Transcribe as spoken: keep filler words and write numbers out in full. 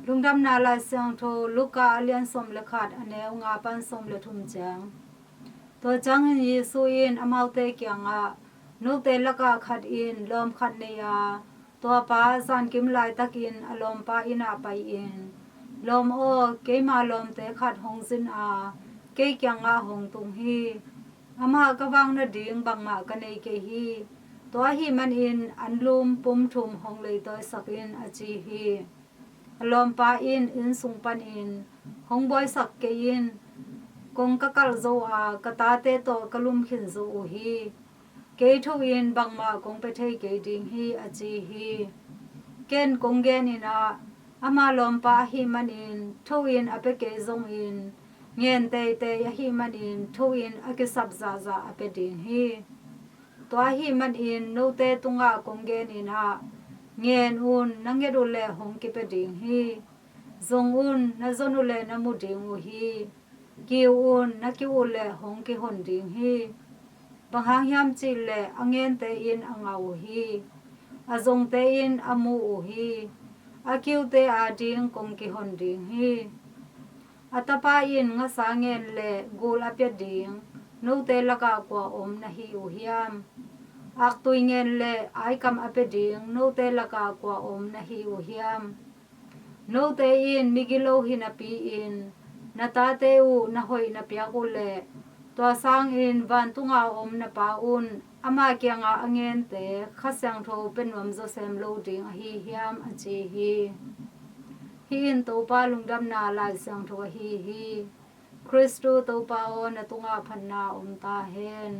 Lungdamna Lai Siangtho Luka a lian sawm le khat, a neu nga pan sawm le thum ciang. Tua ciangin Jesu in amaute kiangah, "Note lakah khat in lawm khat nei a, tua pa zankim laitakin a lawmpa inn ah pai-in, 'Lawm aw, keima lawmte khat hong zin a, kei kiangah hong tung hi. Amah ka vak nading bangmah ka nei kei hi. Tua ahih manin anlum pum thum hong leitawisak in,' a ci hi. A lawmpa in inn sung panin, 'Hong buaisak kei in. Kong ka kalh zo a, ka tate tawh ka lum khin zo uh hi. Kei tho-in bangmah kong pia thei kei ding hi,' a ci hi. Ken kong genin ah, ama lawmpa ahih manin tho-in a pia kei zongin, ngen teitei ahih manin tho-in a kisap zahzah a pia ding hi. Tua ahih manin note tungah kong genin ah, ngen un, na nget uh leh hong kipia ding hi. Zong un, na zon uh leh na mu ding uh hi. Kiu un, na kiu uh leh hong kihon ding hi. Bang hang hiam cih leh a ngente in a ngah uh hi. A zongte in a mu uh hi. A kiute ading kong kihon ding hi. A tapa in ngasa ngen leh gul a pia ding note lakah kua om na hi uh hiam? Aktui ngen leh aikam a pia ding note lakah kua om na hi uh hiam? Note in migilo hi napi-in na tate uh na hoih na piak uh leh, tua sangin vantunga om na Pa un ama kiangah a ngente Kha Siangtho pia nuam zawsem lo ding ahi hiam?" a ci hi. Hih in Topa Lungdamna Lai Siangtho ahi hi. Khristu Topa aw, na tungah phatna om ta hen.